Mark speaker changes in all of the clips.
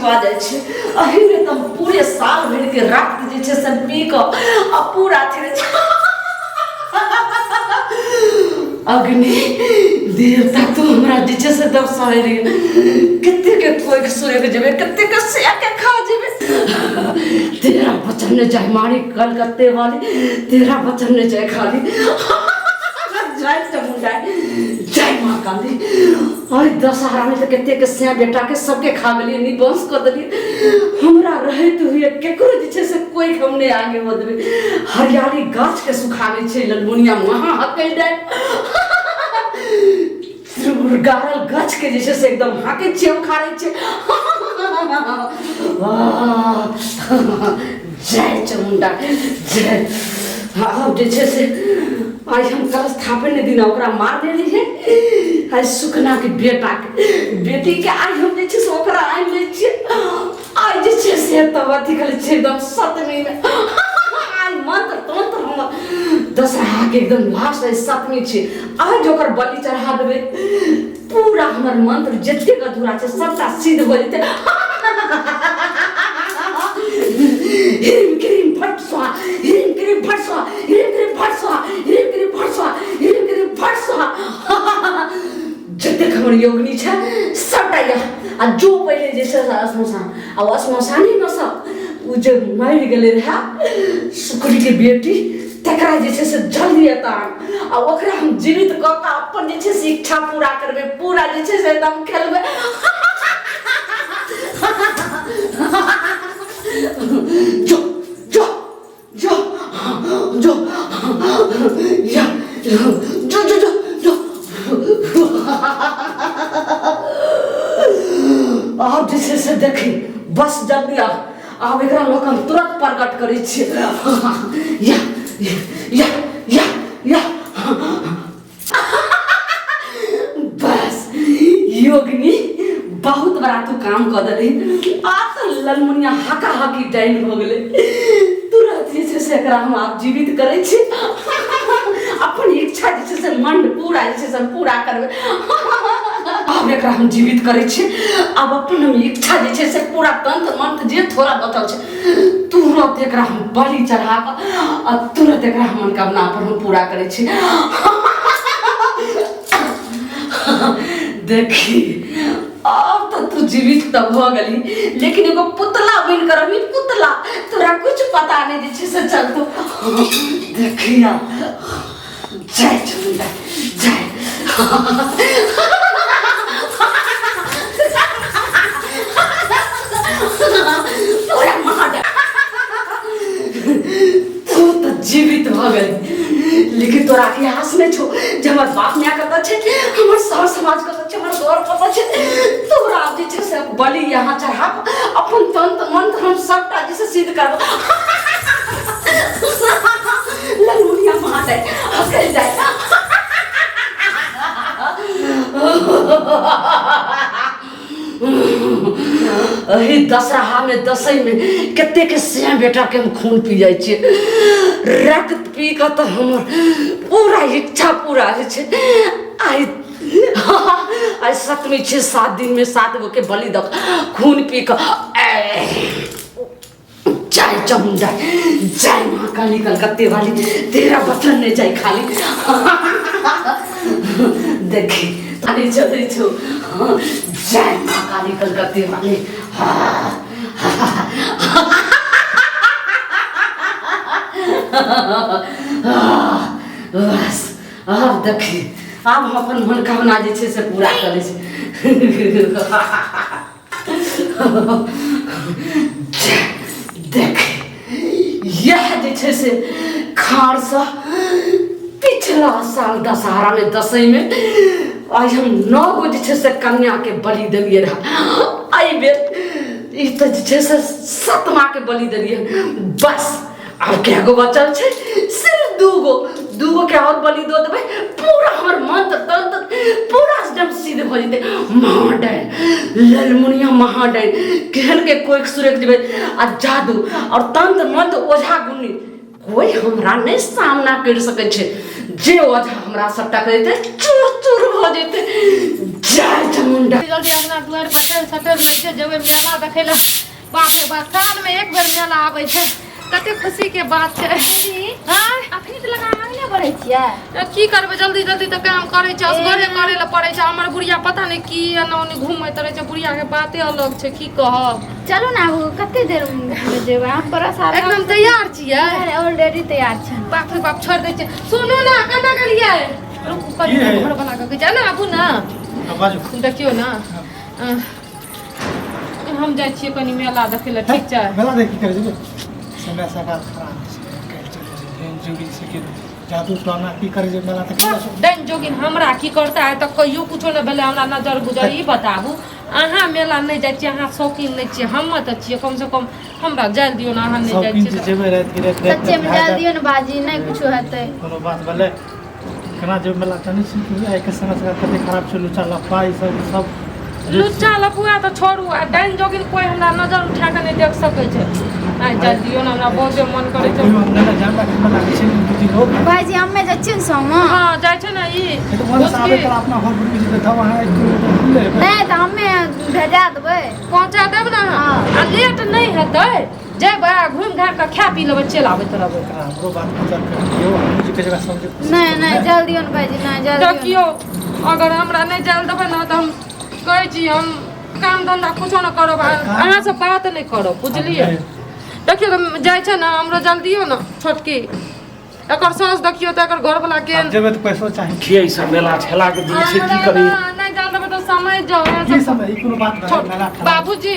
Speaker 1: भऽ जाइ छै। एहिमे तऽ हम पूरे साल भरिके रक्त जे छै से पी कऽ आ पूरा अथी रहै छै। अग्नि देवता तू हमरा जे छै से दर्शाए रही, कते के कोइक सुरक जेबै, कते के सिया के खा जेबै। तेरा बचन ने जाय मारी कलकत्ते वाली, तेरा बचन ने जाय खाली। जय चामुंडा, जय माँ काली। अरे दशहरा में तो कते के सिया बेटा के सबके खा गेलियै, निवंश कऽ देलियै। हमरा रहैत हुए केकरो जे छै से कोइ हम नहि आगे बढ़बै। हरियाली गाछ के सुखाबै छै ललमुनिया महा हकै जाय, गाड़ल गाछ के जे छै से एकदम हाकै छियै, उखाड़ै छियै। जय चामुंडा जय। आब जे छै से आइ हम कलश स्थापन दिना ओकरा मार देली है। आइ सुखना के बेटा के बेटी के आइ हम जे छै से ओकरा आनि लै छियै। आइ जे छै से तब अथी करै छियै एकदम सतमी में। आइ मंत्र तंत्र हमर दशहरा के एकदम लास्ट आइ सतमी छै। आइ जे ओकर बलि चढ़ा देबै, पूरा हमर मंत्र जतेक अधूरा छै सबटा सिद्ध भऽ जेतै। ह्रीम क्रीम फट स्वाहा, ह्रीम क्रीम फट स्वाहा, ह्रीम क्रीम फट स्वाहा, ह्रीम क्रीम फट स्वाहा, ह्रीम क्रीम फट स्वाहा। जतेक हमर योगनी छै सबटा यह आ जो पहिले जे छै से श्मशान आ श्मशानेमे सब ओ जे मरि गेलै रहए सुकरीके बेटी, तकरा जे छै से जल्दी एतऽ आन आ ओकरा हम जीवित कऽ कऽ अपन जे छै से इच्छा पूरा करबै, पूरा जे छै से एकदम खेलबै। जो जो जो जो या जो जो जो जो। आब जे छै से देखी, बस जल्दी आ। आब एकरा लऽ कऽ हम तुरंत प्रकट करै छियै। या या या या। बस योगिनी, बहुत बड़ा तू काम कऽ देलही। आब तऽ ललमुनिया हाका हाकी डाइन भऽ गेलै। तुरंत जे छै से एकरा हम आब जीवित करै छी। अपन इच्छा जे छै से मन पूरा जे छै से हम पूरा करबै। आब एकरा हम जीवित करै छी। आब अपन हम इच्छा जे छै से पूरा तंत्र मंत्र जे थोड़ा बचल छै, तुरंत एकरा हम बलि चढ़ा कऽ आ तुरंत एकरा हम मनोकामना अपन हम पूरा करै छी। देखी, आब तऽ तू जीवित तऽ भऽ गेली, लेकिन एगो पुतला बनि कऽ रहबी पुतला। तोरा कुछ पता नहि जे छै से चल तू। देखिया, जय चामुंडा जय। तोरा महादेव, तू तऽ जीवित भऽ गेली, लेकिन तोरा इतिहास नहि छौ जे हमर बाप माय कतऽ छै, हमर सर समाज कतऽ छै, हमर घर कतऽ छै। तोरा आब जे छै से बलि यहाँ चढ़ा कऽ अपन तंत्र मंत्र हम सबटा जे छै सिद्ध करब। ललमुनिया महादेव हकल जाय। एहि दशहरामे दशैमे कतेक सियाँ बेटाके हम खून पी जाइ छियै। रक्त पी कऽ तऽ हमर पूरा इच्छा पूरा होइ छै। आइ आइ सतमी छै, 7 दिनमे 7 गोके बलि दऽ कऽ खून पी कऽ। जय चामुंडा जय, माँ काली कलकत्ते वाली, तेरा बचन नहीं जाए खाली। देखी खाली चलै छौ। जय माँ काली कलकत्ते वाली। बस आब देखी, आब हम अपन मनोकामना जे छै से पूरा करै छी। देख, इएह जे छै से खारसँ पिछला साल दशहरामे दशैमे आइ हम 9 गो जे छै से कन्याके बलि देलियै रहए। एहि बेर ई तऽ जे छै से सतमाके बलि देलियै। बस आब कए गो बचल छै? सिर्फ 2 गो। 2 गो के और बलि दऽ देबै, पूरा हमर मंत्र तंत्र पूरा एकदम सिद्ध भऽ जेतै। महाडाइन ललमुनिया महाडाइन, केहन के कोइ सुरक जेबै आ जादू और तंत्र मंत्र ओझा गुन्नी कोइ हमरा नहि सामना करि सकै छै। जे ओझा हमरा से टकरेतै चूर चूर भऽ जेतै। जय चामुंडा।
Speaker 2: जल्दी अंगना दुआरि बटल सटल नहि छै, जेबै मेला देखै लए। बाप रे बाप, सालमे एक बेर मेला आबै छै, कते खुशीके बात छै। आँय?
Speaker 3: अखनी तऽ लगा अङ्गने बढ़ै छियै।
Speaker 2: की करबै, जल्दी जल्दी तऽ काम करै छै, असगरे करै लए पड़ै छै। हमर बुढ़िया पता नहि की एना ओनी घूमैत रहै छै, बुढ़ियाके बाते अलग छै, की कहब।
Speaker 3: चलू ने आबू, कते देर मे जेबै? हम बड़ा सारा
Speaker 2: एकदम तैयार छियै,
Speaker 3: ऑलरेडी तैयार छै।
Speaker 2: बाप रे बाप, छोड़ि दै छियै। सुनू ने, केना गेलियै? रुकू कनि,
Speaker 4: की है?
Speaker 2: घर बना कऽ जाउ ने, आबू ने।
Speaker 4: बाजू।
Speaker 2: देखियौ ने, हम जाइ छियै कनि मेला देखै लए, ठीक छै?
Speaker 4: मेला देख की करै छै? समय सकाल खराब छै, काल्हि चलि छै डाइन जोगिन से के जादू टोना की करै छै मेला देख।
Speaker 2: डाइन जोगिन हमरा की करता है? तऽ कहियो कुछो नहि भेलै हमरा नजर गुजर। ई बताबू, अहाँ मेला नहि जाइ छियै, अहाँ शौकीन नहि छियै, हम तऽ छियै, कमसँ कम हमरा जाय दियौ ने। अहाँ नहि जाइ
Speaker 4: शौकीन
Speaker 2: छियै
Speaker 4: छै
Speaker 2: तऽ-
Speaker 4: जेबै राति के राति राति
Speaker 3: सच्चे में जाय दियौ ने बाजी, नहि कुछो हेतै।
Speaker 4: कोनो बात भेलै? केना जेबै मेला? जानै छी कि आइके समय सकाल कते खराब छै, लुच्चा लफड़ा ई सब ई सब।
Speaker 2: लुच्चा लफुआ तऽ छोड़ू, आ डाइन जोगिन कोइ हमरा नजर उठा कऽ नहि देख सकै छै। आइ जाय दियौ ने, हमरा बहुते मन करै छै।
Speaker 4: कहियो हम नहि जान राखै मेला छै दू तीन लोग।
Speaker 3: भाईजी, हमे जाइ छियै ने संगमे।
Speaker 2: हँ, जाइ छै ने ई।
Speaker 4: तऽ वहाँ से आबै काल अपना घर पर जे तब अहाँ 1 किलोमीटर खुले हेबै।
Speaker 3: नहि तऽ हमे भेजा देबै।
Speaker 2: पहुँचा देब ने अहाँ?
Speaker 3: हँ।
Speaker 2: आ लेट नहि हेतै, जेबै आ घुमि घामि कऽ खा पी लेबै, चलि आबैत रहबै।
Speaker 4: एकरा हमरो बात विचार कर दियौ, हमहूँ जे कहै छै ओकरा समझै कोशिश
Speaker 3: नहि
Speaker 4: करू
Speaker 3: नहि
Speaker 4: ने।
Speaker 3: जल्दी ने भाईजी, नहि जल्दी।
Speaker 2: देखियौ, अगर हमरा नहि जायल देबै ने तऽ हम कहै छी, हम काम धन्धा कुछो नहि करब आ अहाँसँ बात नहि करब, बुझलियै? देखियौ तऽ जाइ छै ने, हमरो जल्दियो ने। छोटकी एकर साँस देखियौ तऽ एकर घरवला के
Speaker 4: आब जेबै तऽ पैसो चाही।
Speaker 5: के ई सब मेला ठेला के दिन छै, की करी?
Speaker 2: नहि जायल देबै तऽ समझ जाउ अहाँ
Speaker 4: की
Speaker 2: सब।
Speaker 4: समय ई कोनो बात भेलै मेला ठेला?
Speaker 2: बाबूजी,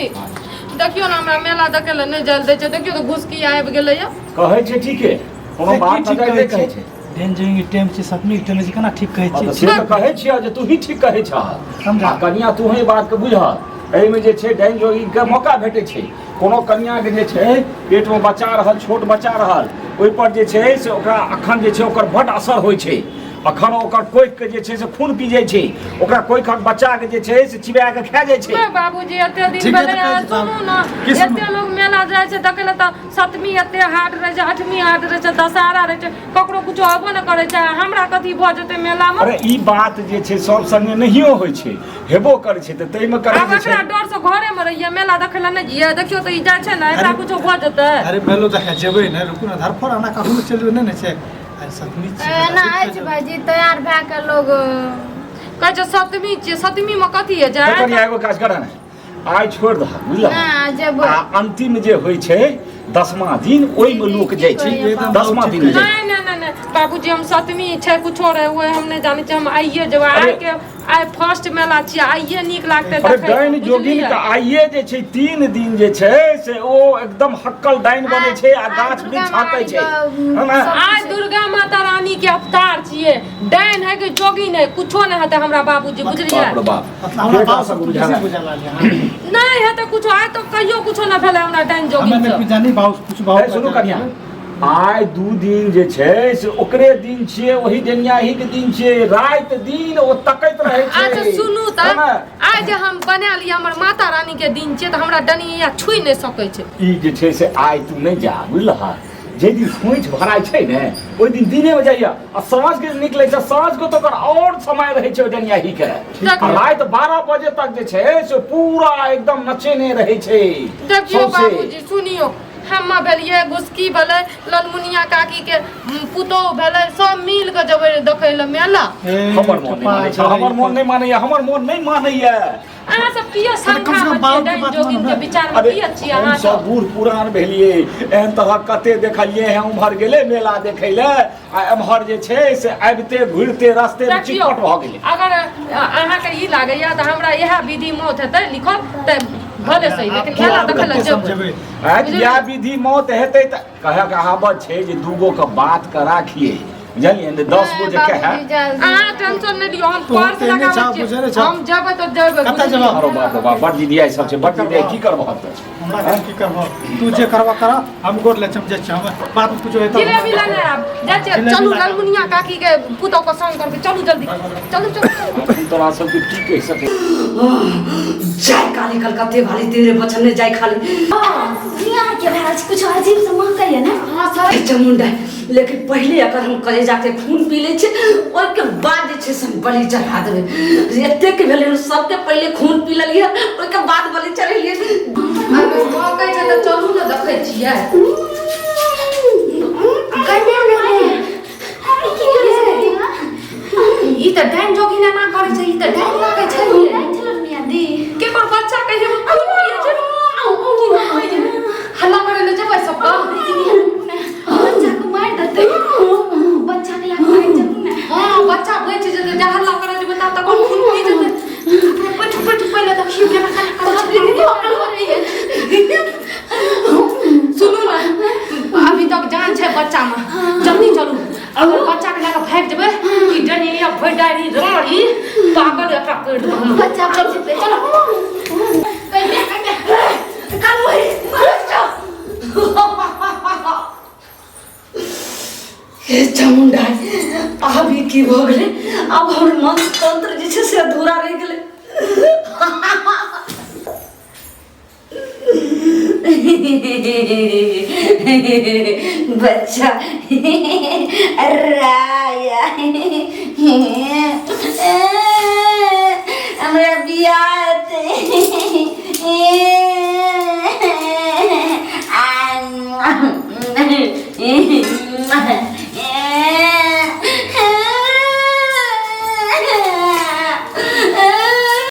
Speaker 2: देखियौ ने, हमरा मेला देखै लए नहि जायल दै छै। देखियौ तऽ घुसकी आबि गेलैया।
Speaker 5: कहै छै ठीके, कोनो
Speaker 4: से की
Speaker 5: बात
Speaker 4: ठीक
Speaker 5: नहि
Speaker 4: कहै
Speaker 5: कहै
Speaker 4: छै?
Speaker 5: छै।
Speaker 4: डेन जोगिंग टाइम छै, सतमी के टाइम छै, केना ठीक कहै
Speaker 5: हँ, तऽ
Speaker 4: छियै?
Speaker 5: से तऽ कहै छियह जे तू ही ठीक कहै छह।
Speaker 4: समझा।
Speaker 5: आ कनिया, तू ही बात के बुझह। एहिमे जे छै डाइन जोगिंग के मौका भेटै छै। कोनो कनियाके जे छै पेटमे बच्चा रहल, छोट बच्चा रहल, ओहिपर जे छै से ओकरा अखन जे छै ओकर बड्ड असर होइ छै। अखन ओकर कोखिके जे छै से खून पी जाइ छै, ओकरा कोखिक बच्चाके जे छै से चिबा कऽ खा जाइ छै।
Speaker 2: नहि बाबूजी, एते दिन
Speaker 4: ठीके
Speaker 2: भेलै
Speaker 4: तऽ कहै
Speaker 2: हँ,
Speaker 4: छी
Speaker 2: सुनू ने।
Speaker 4: की सुनू?
Speaker 2: एते लोग मेला जाइ छै देखै लए तऽ सप्तमी एते हार्ड रहै छै, अठमी हार्ड रहै छै, दशहरा रहै छै, ककरो कुछो हेबो नहि करै छै, हमरा कथी भऽ जेतै मेलामे?
Speaker 5: अरे, ई बात जे छै सब संगे नहियो होइ छै, हेबो करै छै तऽ ताहिमे करै
Speaker 2: आब
Speaker 5: जे छै
Speaker 2: एकरा डर से घरेमे रहियै, मेला देखै लए नहि जइयै। देखियौ तऽ ई जाइ छै ने, एकरा
Speaker 4: अरे-
Speaker 2: कुछो भऽ जेतै।
Speaker 4: अरे, मेलो देखा जेबै ने, रुकू ने, धरफड़ आना कखनो चलि जेबै नहि ने छै। आइ सतमी छियै।
Speaker 3: एना अछि भाईजी, तैयार भए कऽ लोग
Speaker 2: कहै छै सप्तमी छियै, सप्तमीमे कथी होइ छै?
Speaker 5: तऽ कनिया, एगो काज करऽ ने, आइ छोड़ि दहक, बुझलह?
Speaker 3: नहि जेबै।
Speaker 5: आ अंतिम जे होइ छै दसमा दिन, ओहिमे लोक जाइ छै।
Speaker 4: एकदम
Speaker 5: दसमा दिन जाइ छै।
Speaker 2: नहि नहि नहि नहि बाबूजी, हम सप्तमी छै कुछो रहे ओहे हम नहि जानै छियै, हम आइए जेबै।
Speaker 5: अरे-
Speaker 2: आइ के आइ फर्स्ट मेला छियै, आइए नीक लागतै
Speaker 5: अरे
Speaker 2: देखै।
Speaker 5: डाइन जोगिन के आइए जे छै 3 दिन जे छै से ओ एकदम हक्कल डाइन बनै छै आ गाछ वृक्ष हाकै छै, है ने?
Speaker 2: आइ दुर्गा माता रानी के अवतार छियै, डाइन है कि जोगिन है, कुछो नहि हेतै हमरा बाबूजी, बुझलियै?
Speaker 5: बाप रे बाप।
Speaker 4: मतलब हमरा
Speaker 5: के
Speaker 4: बाप
Speaker 5: सब
Speaker 4: सब
Speaker 5: बुझाला?
Speaker 4: बेसी बुझा लागल हँ।
Speaker 2: नहि हेतै कुछो, आइ तो कहियो कुछो नहि भेलै हमरा डाइन
Speaker 4: हमे
Speaker 2: जोगिन
Speaker 4: नहि
Speaker 2: से।
Speaker 4: कुछ जानी बाबू, कुछ बाबू।
Speaker 5: ए, सुनू कनिया, आइ 2 दिन जे छै से ओकरे दिन छियै, ओही डेनियाही के दिन छियै। राति दिन ओ तकैत रहै छै।
Speaker 2: अच्छा सुनू तऽ
Speaker 5: है ने?
Speaker 2: आइ जे हम बना लिअ, हमर माता रानी के दिन छियै, तऽ हमरा डनिया छुइ नहि सकै छै।
Speaker 5: ई जे छै से आइ तू नहि जा, बुझलह? जाहि दिन खोंइछ भराइ छै ने, ओहि दिन दिनेमे जाइया आ साँझ के निकलै छै, साँझ के तऽ ओकर आओर समय रहै छै ओहि डनियाही के। आ राति 12 बजे तक जे छै से पूरा एकदम नचेने रहै छै।
Speaker 2: देखियौ
Speaker 5: सौंसे।
Speaker 2: बाबूजी, सुनियौ, हम्मा भेलियै, घुसकी भेलै, ललमुनिया काकी के पुतोहु भेलै, सब मिल कऽ जेबै देखै लए मेला।
Speaker 5: हमर मोन नहि मानै छै, हमर मोन नहि मानैया, हमर मोन नहि मानैया।
Speaker 2: अहाँ सब किया
Speaker 4: कम से कम
Speaker 2: शंका मे छियै?
Speaker 4: बाबूके
Speaker 2: डाइन
Speaker 4: बात
Speaker 2: जोगिन
Speaker 4: मानू
Speaker 2: के
Speaker 4: ने।
Speaker 2: विचार मे
Speaker 5: अरे,
Speaker 2: किया छियै
Speaker 5: हम
Speaker 2: अहाँ
Speaker 5: सब
Speaker 2: सब?
Speaker 5: बूढ़ पुरान भेलियै, एहन तरहक कते देखलियै हैं। उम्हर गेलै मेला देखै लए आ एम्हर जे छै से आबिते घुरिते रस्ते मे
Speaker 2: देखियौ,
Speaker 5: चिटपट भऽ गेलै।
Speaker 2: अगर अहाँके ई लागैया तऽ हमरा इएह विधि मौत हेतै लिखल तऽ भले सही, लेकिन मेला देखै लए जेबै।
Speaker 5: आइ इएह विधि मौत हेतै तऽ कहक कहावत छै जे दूगो के बात के राखिए, बुझलियै ने? 10 गो जे कहै।
Speaker 2: अहाँ टेंशन नहि लियौ, हम
Speaker 4: तू
Speaker 2: पर्स
Speaker 4: तेने
Speaker 2: लगाबै
Speaker 4: छाप,
Speaker 2: छियै।
Speaker 4: बुझै नहि छाप।
Speaker 2: हम जेबै तऽ जेबै।
Speaker 4: कतऽ
Speaker 2: बुझलियै?
Speaker 4: जेबह?
Speaker 5: अरे बाप रे बाप, बड़ दीदी सब छै, बड़ दीदी, की करबह तऽ?
Speaker 4: हमरा के की करबो तू जे करबा कर हम गोर ले चम जाइ छी हम बात में कुछ हेतौ
Speaker 2: जिलेबी लेने आब जाइ छियै
Speaker 4: जिलेबी
Speaker 2: चलू
Speaker 4: लए आब।
Speaker 2: ललमुनिया काकी के पुतोह के संग करके चलू जल्दी चलू चलू
Speaker 5: हम तोरा सबके की कहि सकै
Speaker 1: जाय काली कलकत्ते वाली तेरे बचन ने जाय खाली
Speaker 3: दुनिया के भए रहल छै कुछ अजीब से महकैया ने
Speaker 2: हाँ सर
Speaker 1: चामुंडा लेकिन पहिले अगर हम कलेजा के खून पी लै छी ओहिके बाद जे छै से हम बलि चढ़ा देबै एतेक भेलै हन सबके पहिले खून पी लेलियै ओहिके बाद बलि चढ़ेलियै
Speaker 2: अगर महकै छै तऽ चलू ने देखै छियै ई तऽ डाइन जोगिन एना करै छै ई तऽ डाइन लागै छै केकर बच्चा के हे खून पियै छै हल्ला करै लए जेबै सब हाँ बच्चा बचि जेतै जा हल्ला करै जेबै ता तक खून पी जेतै बैठ बैठ पहिले देखियौ केना केना करै छै सुनू ने अभी तक जान छै बच्चा में जल्दी चलू अगर बच्चा के लए भागि जेबै ई डनिया भैडारी राड़ी पागल एकरा करि देबै हम
Speaker 3: बच्चा
Speaker 2: चलू चलू
Speaker 1: हे चामुंडा आब ई की भऽ गेलै आब हमर मंत्र तंत्र जे छै से अधूरा रहि गेलै बच्चा राया हमरा बियाह हेतै